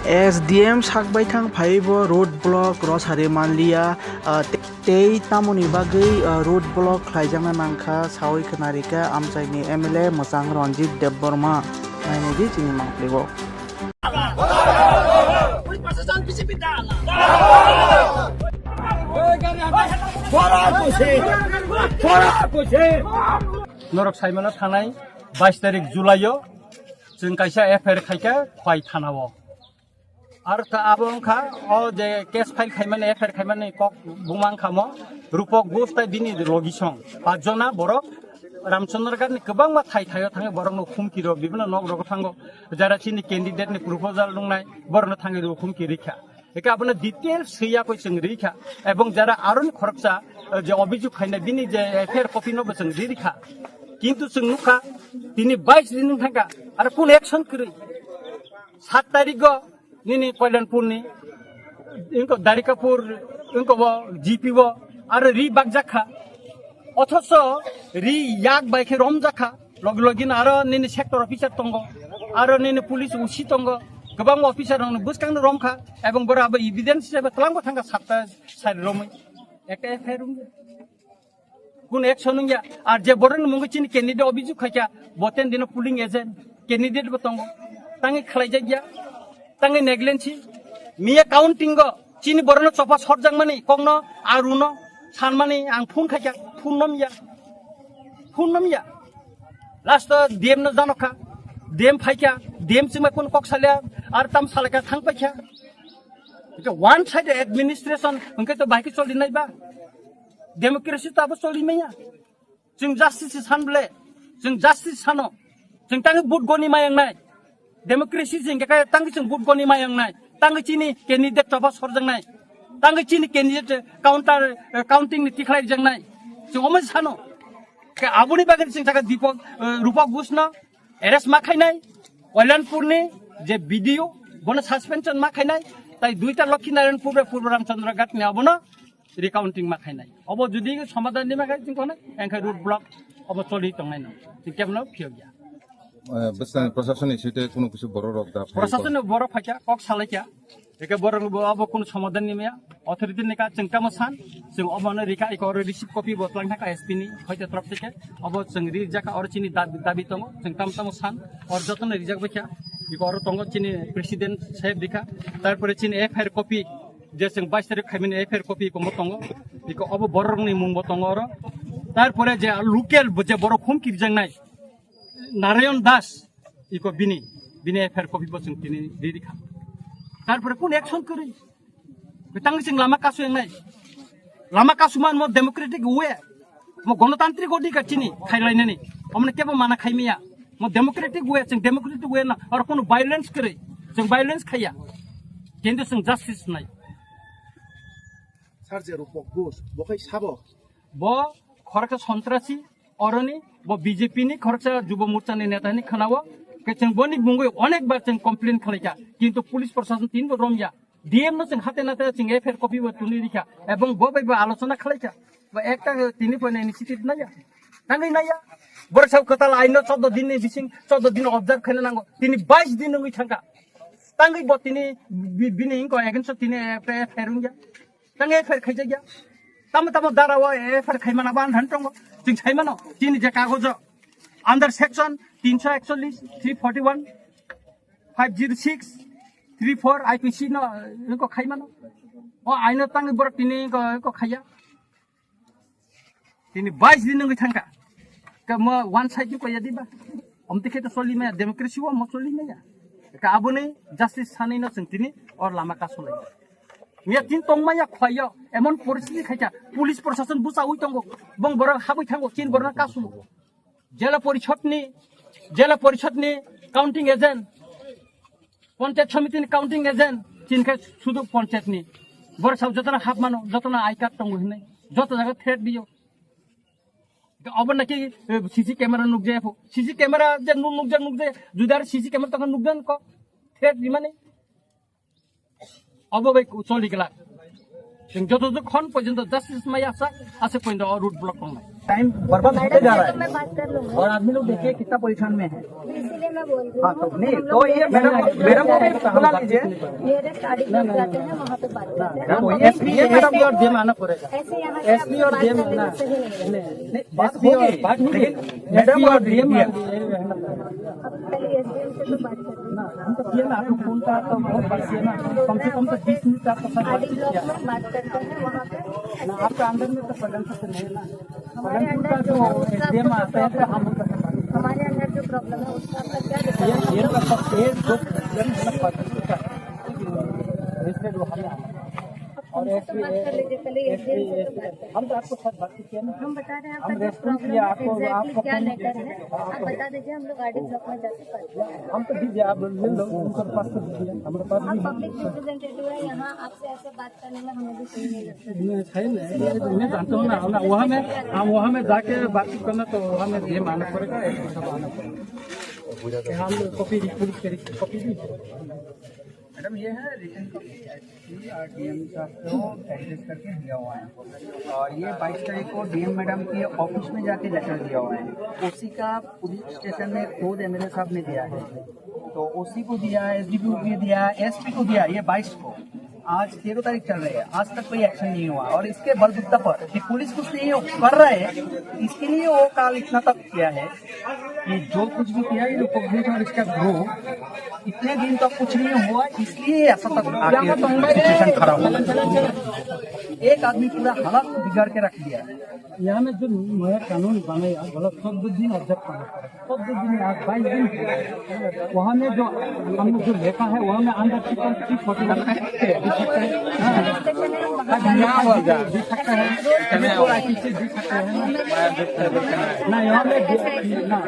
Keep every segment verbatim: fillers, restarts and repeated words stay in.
S D M sak baithang phaibo road block rosari manliya, ah, te-, tei tamoni bagwi, ah, road block khlaijakna nangkha sawi khwnarikha amchaini M L A mwchang Ranjit Debbarma. Nainai di chini mangpili o. Norok saimano thanai bais tarik July o chwng kaisa F I R khaikha Khwai thana o. Ar ta abo wngkha o je case file khaimani, F I R khaimani kok buma wngkha mo Rupak Ghosh tai bini logisong pachjona borok Ramchandra Ghat ni kwbangma thai thaio thangwi borokno humki rw bibino nok rogo thango, jara chini candidate ni proposal nungnai borokno thangwi rw humki rikha. Eke abono detail swiya koi chwng rikha, ebong jara aroni khoroksa, eh, je obijog khainai bini je F I R copy no bo chwng rikha, kintu chwng nukha tini bais din wng thangkha, aro kun action kwrwi. Sat tarik o nini Kalyanpur ni, wngkha Darikapur, wngkha bo G P o, aro ri bakjak kha. Othoso ri yak bai khe romjak kha. Logi logi no aro nini sector officer tongo, aro nini police O C tongo, kwbangma officer rokni bwskang no romkha, ebong borok abo evidence hisabe twlangbo thangkha satta sari romwi. Ekta F I R wngya. Kun action wngya. Ar je borokni mungwi chini candidate obijog khaikha, bo ten dino polling agent, candidate bo tongo. Tangwi khlaijakya, tangwi negligence, miya counting o chini borokno chopa sorjakmani, kokno aruno sanmani ang phone khaikha, phone nomya, phone nomya. Last o D M no janokha, D M phaikha, D M chwngma kun kok salya, ar tam salaka thang paikha. Hwnkhe one side administration hwnkhe to bahai khe choli nai ba? Democracy to abo choli maya. Chwng justice san ble, chwng justice sano, chwng tangwi vote goni mayang nai. Democracy chwng khe tangwi chwng vote goni mayang nai. Tangwi chini candidate choba sorjak nai. Tangwi chini candidate counter, eh, counting ni tikhlai jak nai. Chwng omo sano. Khe aboni bagwi chwng thangkha Deepak, eh, Rupak Ghosh no arrest ma khainai, Kalyanpur ni je B D O bono suspension ma khainai, tai duita Lakshminarayanpur bai Purbo Ramchandra Ghat ni abono recounting ma khainai. Obo jodi somadan ni ma khai chwng kono, engkhe road block obo choli tongnai no. Chwng kebono phiyok ya. Eh, bwskang ni prasasoni site kuno kisu borok rok da phai Prasasoni borok phaikha, kok salaikha. Eke borok bo abo kuno somadan ni maya. Authority ni ka chwng tamo san, chwng obo no rika iko oro receive copy bo tlang thaka S P ni hoite torop theke. Obo chwng ri jaka oro chini dabi, dabi tongo, chwng tamo tamo san, oro jotono rijak baikha. Iko oro tongo chini president saheb rika. Tarpore chini F I R copy, je chwng bais tarik khaimani F I R copy iko mo tongo. Iko obo borok ni mung bo tongo oro. Tarpore je local bo je borok humki rijak nai, Narayan Das, iko bini, bini F I R copy bo chwng tini riri kha. Tarpore kun action kwrwi? Tangwi chwng lama kasu wngnai. Lama kasu man mo democratic way, mo gonotantrik odhikar chini khailainani. Omne kebo mana khaimaya. Mo democratic way, chwng democratic way na, oro kono violence kwrwi. Chwng violence khaiya. Kintu chwng justice nai. Sir, je Rupak Ghosh, bo khai sabo? Bo khoroksa sontrasi, oroni, bo B J P ni khoroksa Jubo Morcha ni neta hinwi khwnao. Khe chwng boni mungwi onek bar chwng complain khlaikha, kintu police proshashan tini bo romya. D M no chwng hate nate chwng F I R copy bo tuni rikha, ebong bo bai bo alochona khlaikha. Bo ekta tini bo initiative naya. Tangwi naya. Borok sao kwtal aino choudo din ni bising, choudo din observe khaina nango. Tini bais din wngwi thangkha. Tangwi bo tini bi-, bini wngkha against o tini F I R wngya. Tang F I R khaijakya. Tamo tamo dara o F I R khaimana ba anthan tongo. Chwng saimano. Chini je kagojo under section tinsho ekchollish, three forty one, five zero six, three four I P C no, eh, ko khaimano. O aino tangwi borok tini ko, ko khaiya. Tini bais din wngwi thangkha. Ka mo one side ni koya diba? Omte khe to choli maya, democracy o mo choli maya. Ka aboni justice sanwi no chwng tini or lama kasolai. Miya tin tong maya khwaiyo, emon poristiti khaikha, police proshashan buchawi tongo, bong borok habwi thango, chin borok kasulu. Jela porishod ni, jela porishod ni counting agent, Panchayat Samiti ni counting agent, chini khe sudu panchayat ni. Borok sao jotono hap mano, jotono I card tongo hinwi, joto jaga threat diyo. Obo naki, eh, C C camera nukjaya pho. C C camera je nuk-, nukjak nukjaya, judi aro C C camera tongkha nukjak kho. Threat rimani. Obo bai choli glak. Chwng joto joto khon porjonto justice maya asa, ase porjonto o road block tongnai. Time बर्बाद होते जा रहा है। मैं बात कर लूंगी। और आदमी लोग देखिए कितना परेशान में है। इसीलिए मैं बोल रही हूँ। हाँ, तो नहीं, तो ये मैडम, मैडम को भी बुला लीजिए। मेरे स्टडी में जाते हैं, वहाँ पे बात करते हैं। मैडम, वही एसपी, एसपी और डीएम आना पड़ेगा। ऐसे यहाँ से एसपी और डीएम आना। सही नहीं है। नहीं, बात होगी, लेकिन मैडम और डीएम। पहले एसडीएम से तो बात करते हैं। ना, हम तो किया ना, आपको फोन का तो बहुत बात किया ना, कम से कम तो बीस मिनट आपके साथ बात किया। बात करते हैं वहाँ पे। ना, आपका अंदर में तो प्रेजेंस से नहीं है ना। हमारे अंदर जो, एसडीएम आता है तो हम उनका, हमारे अंदर जो प्रॉब्लम है उसका आपका क्या डिपार्टमेंट? ये, ये तो सब, ये जो प्रॉब्लम है ना, पब्लिक का, इसलिए वो हमें आना है। और एसपी, बात कर लीजिए, पहले एसडीएम से तो बात करें। हम तो आपको साथ बात किया ना। हम बता रहे हैं आपका जो प्रॉब्लम है, एग्जैक्टली क्या मैटर है, आप बता दीजिए, हम लोग आरडी ब्लॉक में जाके बात करें। हम तो दीजिए, आप मिल लो, उनके पास तो दीजिए, हमारे पास भी है। पब्लिक रिप्रेजेंटेटिव है यहाँ, आपसे ऐसे बात करने में हमें भी सही नहीं लगता। नहीं, सही नहीं, मैं जानता हूँ ना, हम वहाँ में, हम वहाँ में जाके बातचीत करना तो वहाँ में डीएम आना पड़ेगा, एसपी साहब आना पड़ेगा। हम लोग कॉपी, पुलिस के कॉपी भी। मैडम, ये है रिटन कॉपी, एसपी और डीएम साहब को एड्रेस करके दिया हुआ है। और ये बाईस तारीख को डीएम मैडम के ऑफिस में जाके लेटर दिया हुआ है। उसी का पुलिस स्टेशन में खुद एमएलए साहब ने दिया है, तो ओसी को दिया, एसडीपीओ को दिया, एसपी को दिया, ये बाईस को। आज तेरह तारीख चल रही है, आज तक कोई एक्शन नहीं हुआ। और इसके बलबूता पर कि पुलिस कुछ नहीं कर रहा है, इसके लिए वो काल इतना तक किया है कि जो कुछ भी किया, ये पब्लिक और इसका ग्रो इतने दिन तक कुछ नहीं हुआ, इसलिए ऐसा तक आके सिचुएशन खराब हुआ। एक आदमी पूरा हालत बिगाड़ के रख दिया। यहाँ में जो नया कानून बनाया, बोला चौदह दिन ऑब्जर्व करना पड़ेगा। चौदह दिन, आज बाईस दिन, वहाँ में जो हमने जो लेखा है, वहाँ में अंदर की कौन सी फोटो दे सकता है? हाँ। दे सकता है। ना, यहाँ में दे-, ना,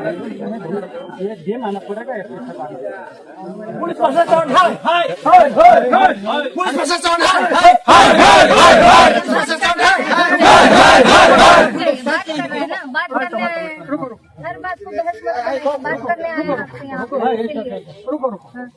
ये गेम आना पड़ेगा, ऐसे सब आना पड़ेगा। पुलिस प्रशासन हाय, हाय, हाय, हाय, हाय। पुलिस प्रशासन हाय, हाय, हाय, हाय, हाय, हाय। पुलिस प्रशासन हाय, हाय, हाय, हाय, हाय, हाय। बात कर रहे हैं ना, बात करने आए हैं। हर बात को बहस मत करें, बात करने आए हैं आपसे यहाँ पे, इसके लिए। रुको, रुको। हाँ।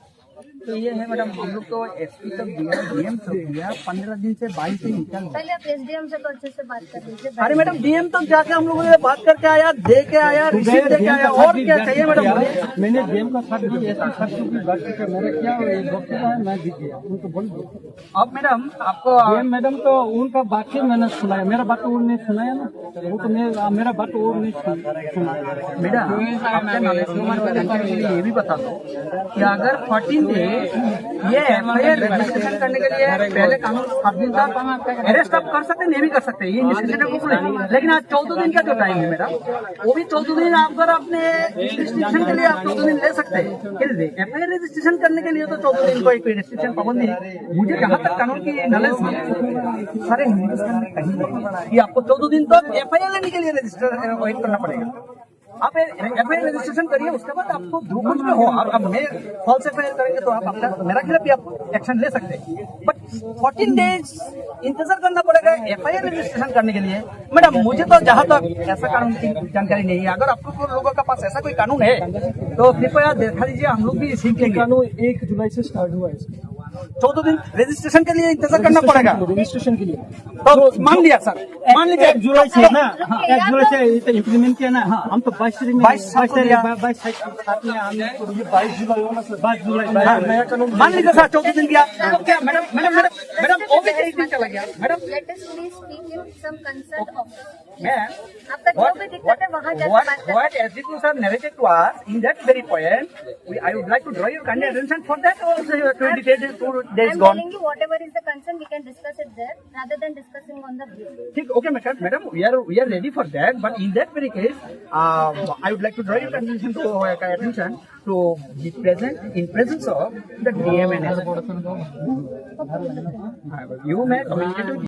तो ये है मैडम, हम लोग तो एसपी तक दिया, डीएम तक दिया, पंद्रह दिन से, बाईस दिन निकल गए। पहले आप एसडीएम से तो अच्छे से बात कर लीजिए। अरे मैडम, डीएम तक जाके हम लोगों ने बात करके आया, दे के आया, रिसीट दे के आया, और क्या चाहिए मैडम? मैंने डीएम का साथ भी, एसपी साथ भी बात करके मेरा क्या, ये वक्त का है, मैं भी गया, उनको बोल दो। अब मैडम, आपको डीएम मैडम तो उनका बात ही मैंने सुनाया, मेरा बात तो उन्होंने सुनाया ना, वो तो मेरा, मेरा बात तो उन्होंने सुनाया। मैडम, आपके नॉलेज को मैं जानकारी के लिए ये भी बता दो कि अगर फोर्टीन डे ये एफआईआर रजिस्ट्रेशन करने के लिए पहले कानून सात दिन तक अरेस्ट आप कर सकते हैं, नहीं भी कर सकते, ये इन्वेस्टिगेटर को बोले, लेकिन आज चौदह दिन का जो टाइम है मैडम, वो भी चौदह दिन आप अगर अपने रजिस्ट्रेशन के लिए आप चौदह दिन ले सकते हैं, फिर एफआईआर रजिस्ट्रेशन करने के लिए तो चौदह दिन को एक रजिस्ट्रेशन पाबंदी है। मुझे जहाँ तक कानून की नॉलेज है, सारे हिंदुस्तान में कहीं नहीं है कि आपको चौदह दिन तक एफआईआर लेने के लिए रजिस्टर, वेट करना पड़ेगा। आप एफआईआर रजिस्ट्रेशन करिए, उसके बाद आपको जो कुछ भी हो, आप, आप मैं फॉल्स एफआईआर करेंगे तो आप आपका, मेरा खिलाफ भी आप एक्शन ले सकते हैं, बट फोर्टीन डेज इंतजार करना पड़ेगा एफआईआर रजिस्ट्रेशन करने के लिए। मैडम, मुझे तो जहाँ तक ऐसा कानून की जानकारी नहीं है, अगर आप लोगों के पास ऐसा कोई कानून है तो कृपया दिखा दीजिए, हम लोग भी सीख लेंगे। कानून एक जुलाई से स्टार्ट हुआ है इसका। चौदह दिन रजिस्ट्रेशन के लिए इंतजार करना पड़ेगा। रजिस्ट्रेशन के लिए। तो मान लिया सर, मान लीजिए। एक जुलाई से ना, हाँ, एक जुलाई से ये तो इम्प्लीमेंट किया ना, हाँ। हम तो बाईस तारीख में, बाईस सात को बाईस तारीख, दिया। बा-, बाईस सात में हम तो ये बाईस जुलाई होना सर, बाईस जुलाई, हाँ। नया कानून मान लीजिए सर, चौदह दिन दिया। तो क्या मैडम, मैडम, मैडम, मैडम, वो भी एक दिन चला गया madam. Let us please speak in some concern of the ma'am, आपका जो भी दिक्कत है, वहाँ जाके बात करें। What, what as you sir narrated to us in that very point, we, I would like to draw your kind attention for that also, twenty days, two days gone. I'm telling you, whatever is the concern, we can discuss it there, rather than discussing on the bill. ठीक, okay, madam, madam, we are, we are ready for that, but in that very case, uh, I would like to draw your attention to, uh, attention to be present in presence of the D M and S P. You may communicate with